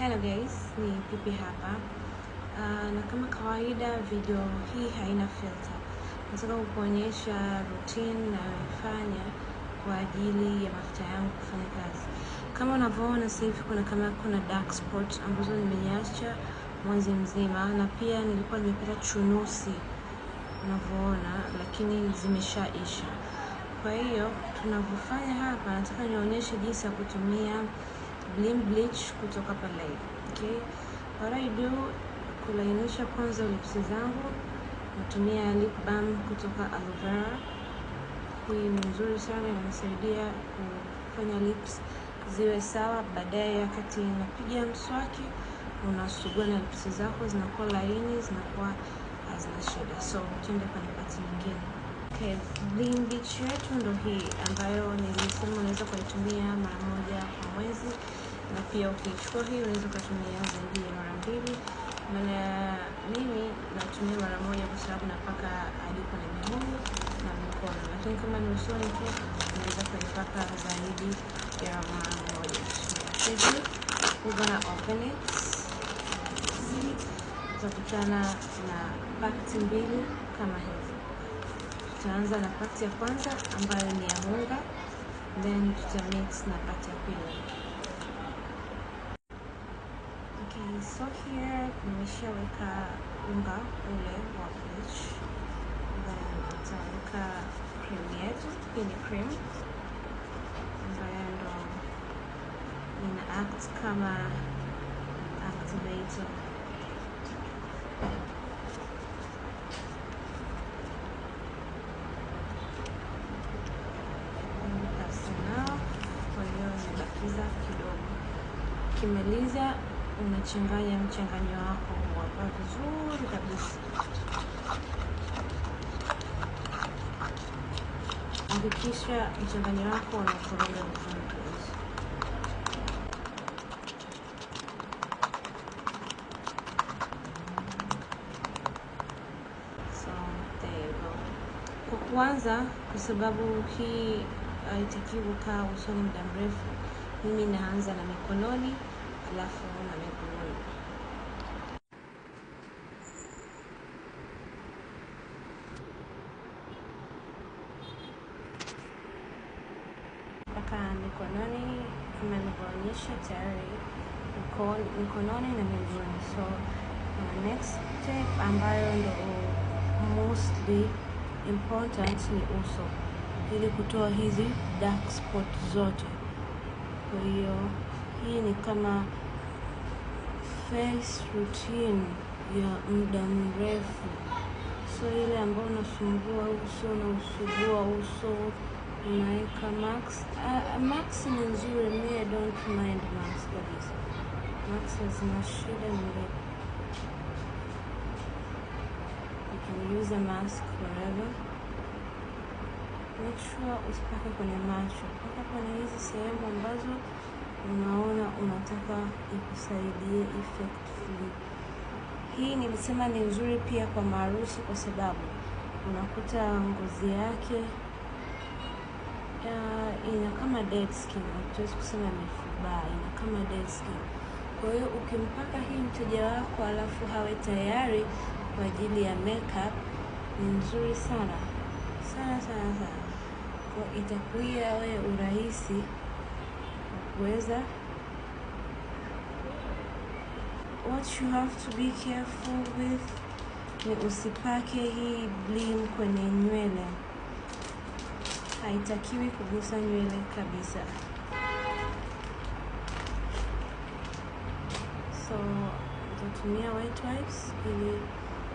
Hello guys, ni Pipi hapa. Na kama kawaida video hii haina filter. Nataka kukuonyesha routine ninayoifanya kwa ajili ya mafuta yangu kufanya kazi. Kama unavyoona sasa hivi kuna dark spot ambazo nimeacha mwezi mzima, na pia nilikuwa nimepata chunusi unavyoona, lakini zimeshaisha. Kwa hiyo tunavyofanya hapa, nataka nionyeshe jinsi ya kutumia Blim Bleach kutoka Palai. Okay? What I do, kulainisha kwanza lips zangu, natumia lip balm kutoka Aloe Vera. Hii ni nzuri sana, inanisaidia kufanya lips ziwe sawa. Baadaye wakati napiga mswaki, unasugua na lips zako zinakuwa laini, zinakuwa hazina shida. So tuende kwenye part nyingine. Okay, Blim Bleach yetu ndo hii ambayo nilisema unaweza kuitumia mara moja kwa mwezi, na pia ukichukua hii unaweza kutumia zaidi ya mara mbili. Maana mimi natumia mara moja kwa sababu napaka hadi kwenye miguu na mikono, lakini kama ni usoni tu unaweza kuipaka zaidi ya mara moja. So we're gonna open it. Tutakutana na pakti mbili kama hizi. Tutaanza na pakti ya kwanza ambayo ni ya unga, then tutamix na pakti ya pili. Okay, so here nimeshaweka unga ule wa bleach, then nitaweka cream yetu. Hii ni cream ambayo ndo ina act kama activator. Kwa hiyo nimebakiza kidogo. Ukimaliza unachanganya mchanganyo wako hapa vizuri kabisa. Hakikisha mchanganyo wako unakoroga vizuri kabisa. So there you go. Kwa kwanza, kwa sababu hii haitakiwi kukaa usoni muda mrefu, mimi naanza na mikononi alafu na miguuni. Paka mikononi kama nilivyoonyesha tayari, mikononi na miguuni. So next step ambayo ndo mostly important ni uso, ili kutoa hizi dark spot zote. Kwa hiyo hii ni kama face routine ya muda mrefu. So ile ambayo unasumbua uso na usugua uso, unaweka mask. Mask ni nzuri, me I don't mind mask kabisa. Mask hazina shida ni. You can use a mask wherever. Make sure usipake kwenye macho, paka kwenye hizi sehemu ambazo unaona unataka ikusaidie effectively. Hii nilisema ni nzuri pia kwa maharusi kwa sababu unakuta ngozi yake ina kama dead skin, hatuwezi kusema imefubaa, ina kama dead skin. Kwa hiyo ukimpaka hii mteja wako alafu hawe tayari kwa ajili ya makeup, ni nzuri sana sana sana sana. Kwa itakuia wewe urahisi wa kuweza. What you have to be careful with ni usipake hii blim kwenye nywele. Haitakiwi kugusa nywele kabisa. So nitatumia wet wipes ili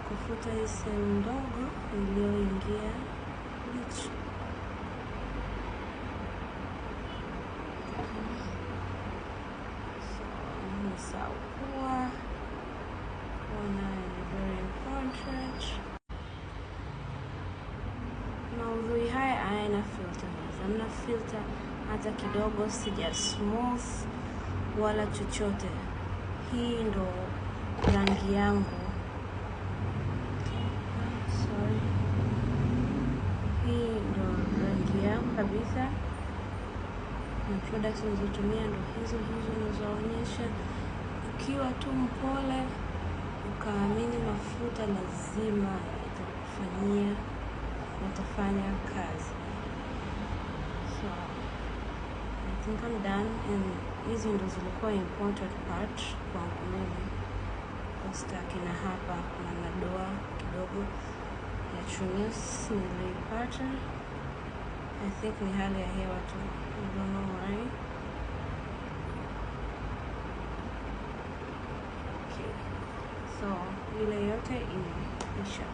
kufuta hii sehemu ndogo iliyoingia bleach. So nisahau pua nayo ni very important. Maudhui haya hayana filter, hamna filter hata kidogo, sija smooth wala chochote. Hii ndo rangi yangu. Sorry. Hii ndo rangi yangu kabisa. Na products nilizotumia ndo hizo hizo nilizoonyesha. Ukiwa tu mpole ukaamini mafuta lazima itakufanyia, yatafanya kazi. So I think I'm done, and hizi ndo zilikuwa important part kwangu mimi. Staki na hapa kuna madoa kidogo ya chunusi niliipata. I think ni hali ya hewa tu, I don't know why. Okay, so ile yote imeisha.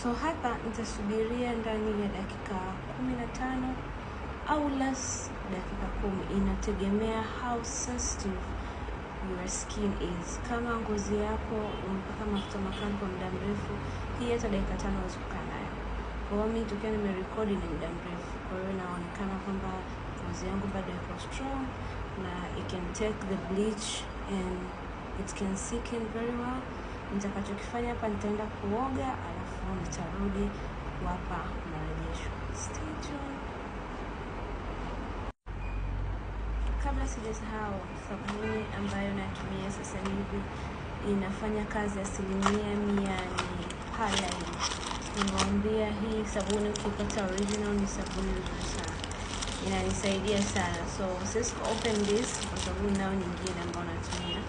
So hapa nitasubiria ndani ya dakika 15 au less, dakika 10, inategemea how sensitive your skin is. Kama ngozi yako umepaka mafuta makali kwa muda mrefu, hii hata dakika 5 huwezi kukaa nayo. Kwa hiyo mimi tokea nimerekodi ni muda mrefu, kwa hiyo inaonekana kwamba ngozi yangu bado iko strong na it can take the bleach and it can sink in very well. Nitakachokifanya hapa, nitaenda kuoga alafu nitarudi kuwapa marejesho. Stay tuned. Kabla sijasahau, sabuni ambayo natumia sasa hivi inafanya kazi 100% ni Parley. Nimewambia hii sabuni ukipata original ni sabuni nzuri sana, inanisaidia sana. So siwezi open this kwa sababu nao nyingine ambayo natumia,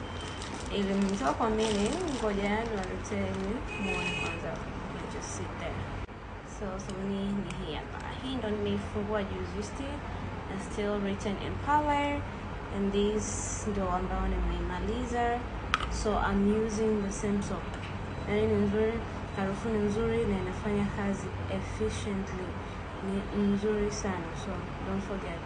ili mtoka kwa mimi, ngoja niwaleteni muone kwanza. Just sit there. So sabuni ni hii hapa, hii ndo nimeifungua juzi still, and still written in Parley, and this ndo ambayo nimeimaliza. So I'm using the same soap. Yani ni nzuri, harufu ni nzuri na inafanya kazi efficiently, ni nzuri sana. So don't forget,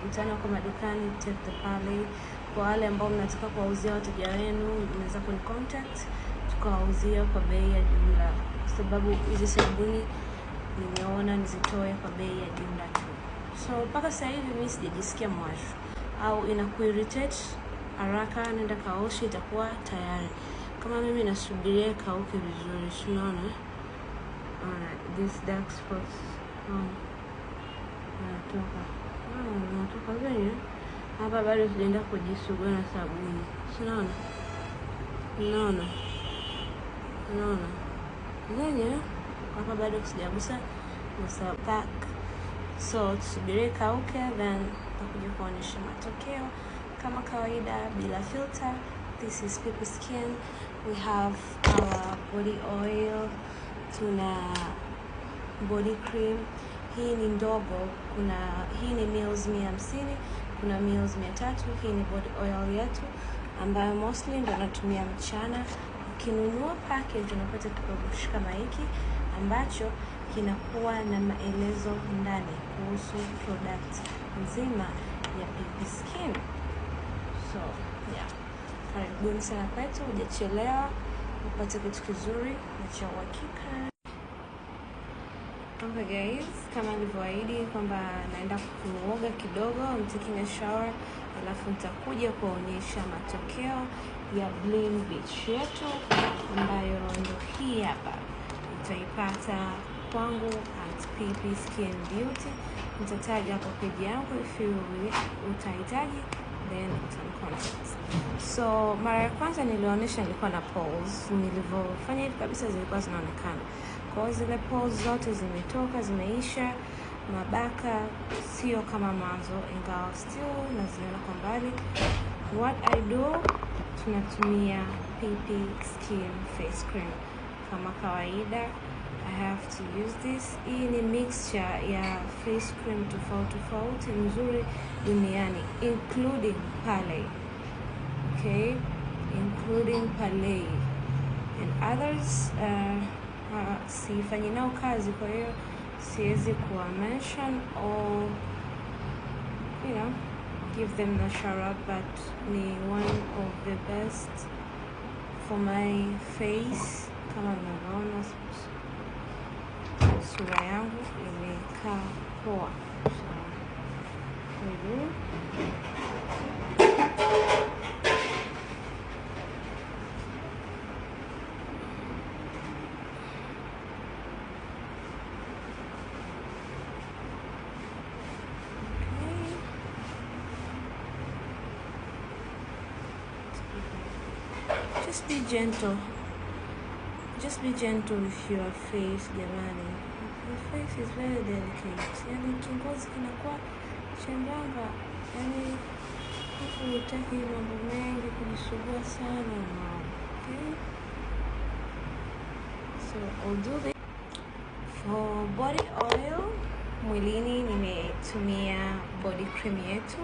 mtana kwa madukani, take the Parley. Kwa wale ambao mnataka kuwauzia wateja wenu, mnaweza kuni contact tukawauzia kwa bei ya jumla, kwa sababu hizi sabuni nimeona nizitoe kwa bei ya jumla tu. So mpaka sasa hivi mimi sijajisikia mwasho au inakuirritate haraka, nenda kaoshe itakuwa tayari. Kama mimi nasubiria kauke vizuri, si unaona? These dark spots natoka. Natoka zenye hapa bado sijaenda kujisugua na sabuni. Si unaona? Unaona? Unaona? Zenye hapa bado sijagusa na sabuni. So tusubirie kauke, then nitakuja kuonyesha matokeo kama kawaida bila filter. This is Pipi Skin. We have our body oil, tuna body cream. Hii ni ndogo, kuna hii ni mils 150, kuna mils 300. Hii ni body oil yetu ambayo mostly ndo natumia mchana. Ukinunua package unapata kifurushi kama hiki ambacho kinakuwa na maelezo ndani kuhusu product nzima ya Pipi Skin. So yeah, karibuni sana kwetu, hujachelewa, upate kitu kizuri na cha uhakika. Okay guys, kama nilivyoahidi kwamba naenda kuoga kidogo, I'm taking a shower, alafu nitakuja kuonyesha matokeo ya Bling Beach yetu ambayo ndio hii hapa. Utaipata kwangu at Pipi Skin Beauty. Nitataja hapo page yangu if you utahitaji, then utan contact. So mara ya kwanza nilionyesha nilikuwa na poles, nilivyofanya hivi kabisa zilikuwa zinaonekana. Kwa hiyo zile poles zote zimetoka, zimeisha. Mabaka sio kama mwanzo, ingawa still naziona kwa mbali. What I do, tunatumia Pipi Skin Face Cream kama kawaida. I have to use this. Hii ni mixture ya face cream tofauti tofauti nzuri duniani, including Parley. Okay, including Parley and others. Sifanyi nao kazi, kwa hiyo siwezi kuwa mention or you know, give them the shout out, but ni one of the best for my face. Kama mnavyoona sura yangu imekaa poa. So hivi Just be gentle. Just be gentle with your face, jamani. Your face is very delicate. Yani kingozi kinakuwa chembamba. Yani hutaki mambo mengi kujisugua sana. No. Okay? So I'll do this. For body oil, mwilini nimetumia body cream yetu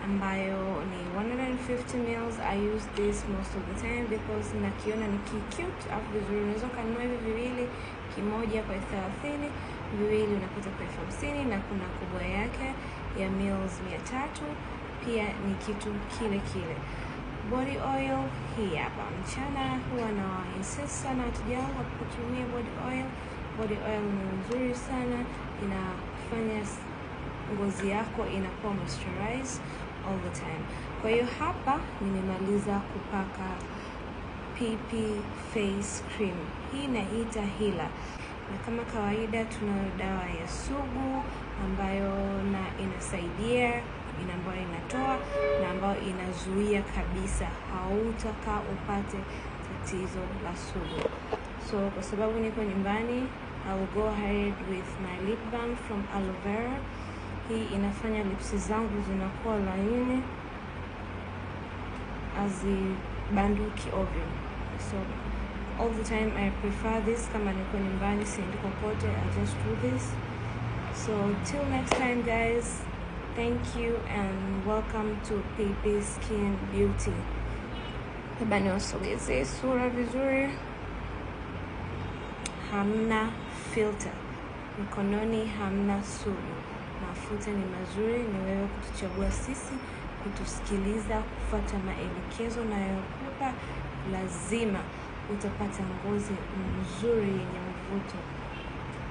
ambayo ni 150 ml. I use this most of the time because nakiona ni cute afu vizuri. Unaweza kununua hivi viwili, kimoja kwa 30, viwili unapata kwa 50, na kuna kubwa yake ya mils 300, pia ni kitu kile kile. Body oil hii hapa. Mchana huwa na insist sana wateja wangu kutumia body oil. Body oil ni nzuri sana, inafanya ngozi yako inakuwa moisturized all the time. Kwa hiyo hapa nimemaliza kupaka PP face cream. Hii naita Hila. Na kama kawaida tunayo dawa ya sugu ambayo na inasaidia, ina ambayo inatoa na ambayo inazuia kabisa, hautaka upate tatizo la sugu. So kwa sababu niko nyumbani, I will go ahead with my lip balm from aloe vera. Hii inafanya lips zangu zinakuwa laini, hazibanduki ovyo. So all the time I prefer this. Kama niko nyumbani, siendi kokote, I just do this. So till next time guys, thank you and welcome to PP Skin Beauty. Labda niwasogezee sura vizuri. Hamna filter mkononi, hamna sugu. Mafuta ni mazuri, ni wewe kutuchagua sisi, kutusikiliza, kufuata maelekezo nayokupa. Lazima utapata ngozi nzuri yenye mvuto.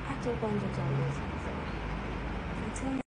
Hata huko nje utauliza. Until